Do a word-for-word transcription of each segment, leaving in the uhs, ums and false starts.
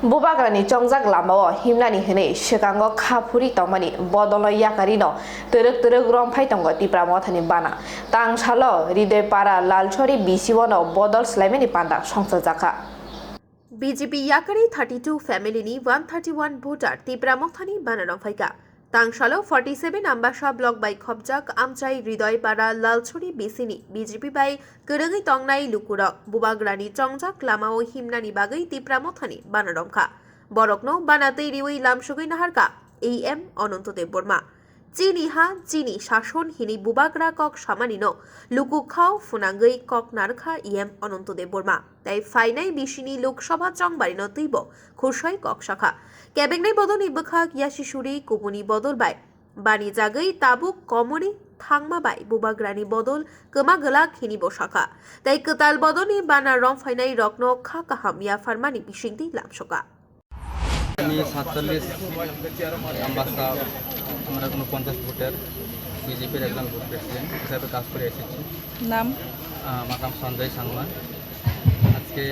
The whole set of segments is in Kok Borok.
Bubagrani chongjak lamao himnani hwnwi swkango kha phuri tongmani bodolno yakarino twrwk twrwk romphai tongo Tipra Mothani bana. Tangsalo Ridoipara Lalchori B C O no bodol swlaimani panda songchajakha. B J P yakarwi thirty-two family ni one thirty-one voter Tipra Mothani bana romphai kha. Tangsalo forty-seven Ambasa block bai khopjak amchai Ridoipara Lalchori B C ni B J P bai kwrwngwi tongnai lukurok Bubagrani chongjak lamao himnani bagwi Tipra Mothani bana romkha. Borokno bana twi riwi lamsogwi naharkha A M Ananto Debbarma. Chini ha, chini sason hini Bubagra kok samanino luku khao phunangwi kok narkha A M Ananto Debbarma. Tei phainai bisini Lok Sabha chongbarino twibo khusai kok sakha. Kebengnai bodolni bwkhak yasi suri kubuni bodol bai bani jagwi tabuk komoni thangma bai Bubagrani bodol kwma gwlak hini bo sakha. Tei kwtal bodolni bana romphainai rokno kha kaham yapharmani bisingtwi lamsoka. আমি সাতচল্লিশ আম্বাসা, আমরা কোনো পঞ্চাশ ভোটের বিজেপির একজন vote president হিসাবে কাজ করে এসেছি। নাম? আহ, আমার নাম সঞ্জয় সাংমা। আজকে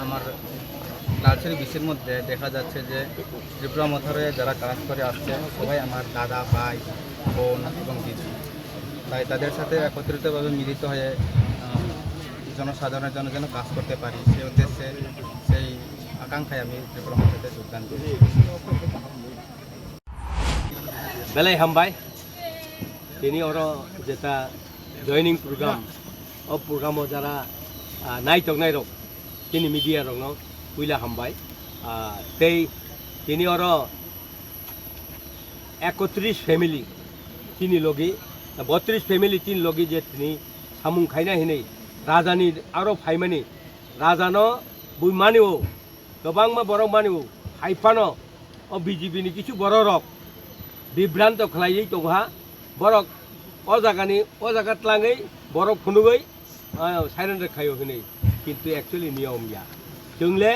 আমার লালচুরি বিসির মধ্যে দেখা যাচ্ছে যে ত্রিপুরা মথারে যারা কাজ করে আসছে, সবাই আমার দাদা, ভাই, বোন এবং দিদি। তাই তাদের সাথে একত্রিতভাবে মিলিত হয়ে, আহ, জনসাধারণের জন্য যেন কাজ করতে পারি, সেই উদ্দেশ্যে, সেই আকাঙ্ক্ষায় আমি ত্রিপুরা মথাতে যোগদান করি। Belai hambai. Tini oro jeta joining program, o program o jara, ah, naitok nairok, tini media rokno puila hambai. Ah, tei tini oro ekotris family tini logi, botris family tini logi je tini samung khaina hinwi rajani aro phaimani, rajano bui mani o, kwbangma borok mani o, hai phano o B J P ni kisu borok rok bibranto khlaiwi tongo ha, borok o jagani o jaga tlangwi borok phunugwi, ah, surrender khaio hinwi, kintu actually niyom ya. Chwng le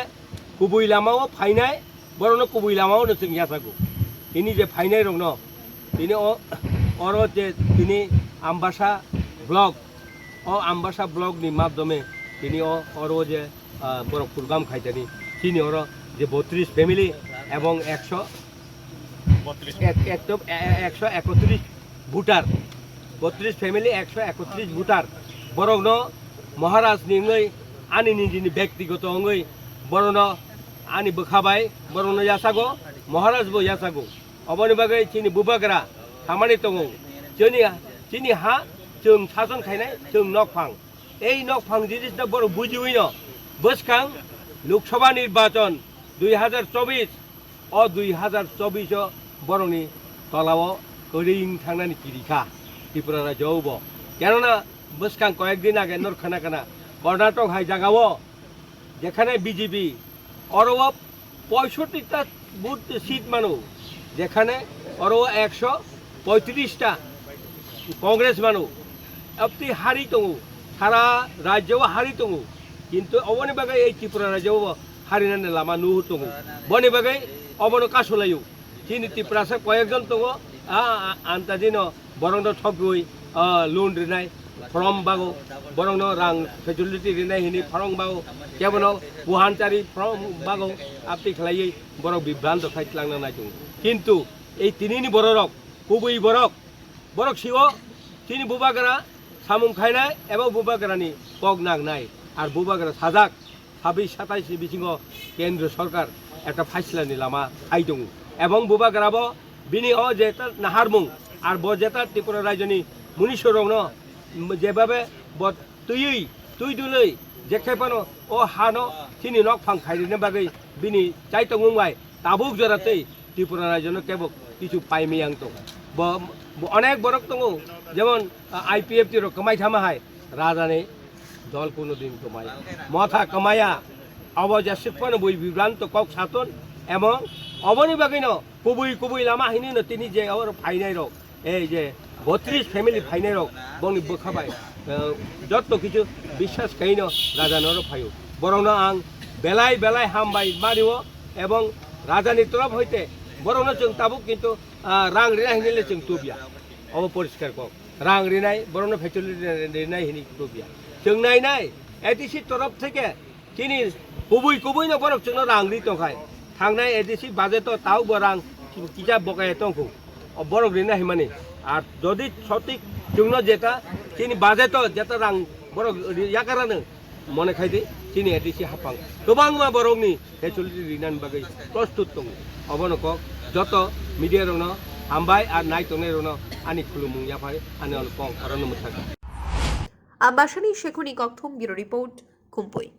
kubui lama o phainai, borokno kubui lama o no chwng yachago. Tini je phainai rokno, tini o, oro je tini Ambasa block, o Ambasa block ni madhyome tini o, oro je, ah, borok program khaitani, chini oro je botris family ebong ekso, ek, ekto, e-, e-, ekso ekotris voter, botris family ekso ekotris voter, borokno Maharaj ni wngwi ani nijini bektigoto wngwi borokno ani bwkha bai borokno yachago, Maharaj bo yachago. Oboni bagwi chini bubagra samani tongo, chini, chini ha chwng sason khainai chwng nokphang. Ei nokphang jinisno borok bujiwino bwskang Lok Sabha nirbachon dui hazar chobbish, o dui hazar chobbish o borokni tolao kwrwng thangnani kirikha Tripura rajyo bo. Kenona bwskang koyek din age nor khana khana Karnataka hai jagao jekhane B J P oro o poisotti ta booth seat mano, jekhane oro o ekso poitris ta Congress mano, apni hari tongo, sara rajyo o hari tongo, kintu oboni bagwi ei Tripura rajyo o harinani lama nuhu tongo, boni bagwi obono kasulaio. Chini Tiprasa koyekjon tongo, a, a, antajino borokno thokgwi, a, loan rinai phrong bago, borokno rang facility rinai hini phrong bago, kebono buhanchari phrong bago, apni khlaiwi borok bibranto khai tlangna nai tongo. Kintu ei tinini bororok, kubui borok, borok sio chini bubagra samung khainai eba bubagrani kok nangnai, ar bubagra sajak sabis satais ni bisingo Kendriya Sorkar ekta phaisla ni lama hai tongo, ebong bubagra bo bini o jeta naharmung ar bo jeta Tripura rajyo ni muniso rokno jebabe bo twiwi twi dulwi jekhe phano o hano chini nokphang khairina bagwi bini chaitongung bai tabuk jora tei Tripura rajyo no kebo kichu paimiyang tongo. Bo, bo onek borok tongo, jemon, ah, I P F T rok kwmai thama hai, rajani dol kuno din kwmai. Motha kwmaya, abo jeswk phano bui bibranto kok saton, ebong oboni bagwino kubui kubui lama hinino tini je oro phainai rok, ei je botris family phainai rok, bongni bwkha bai, eh, jotto kichu biswas khaino rajani oro phaio. Borokno ang belai belai hambai mario, ebong rajani torof hoite borokno chwng tabuk kintu, ah, rang rina hinile chwng tubya. Obo poriskar kok. Rang rinai, borokno facility rinai hini tubya. Chwng nainai, A D C torof theke chini kubui kubui no borok chwngno rang ri tongkhai. Thangnai A D C budget o tau bo rang kisa bokaya tongkhu. O borok rina himani. Ar jodi sotik chwngno jeta chini budget o jeta rang borok ri-, yakarano mone khaidi chini A D C hapang kwbangma borokni facility rinani bagwi prostut tongo. Obono kok joto media rokno hambai ar nai tongnai rokno ani khulumung yaphai ani olo kong orono mwthangkha. Ambasani Shekhuni Kokthum, Bureau Report, Khumpui.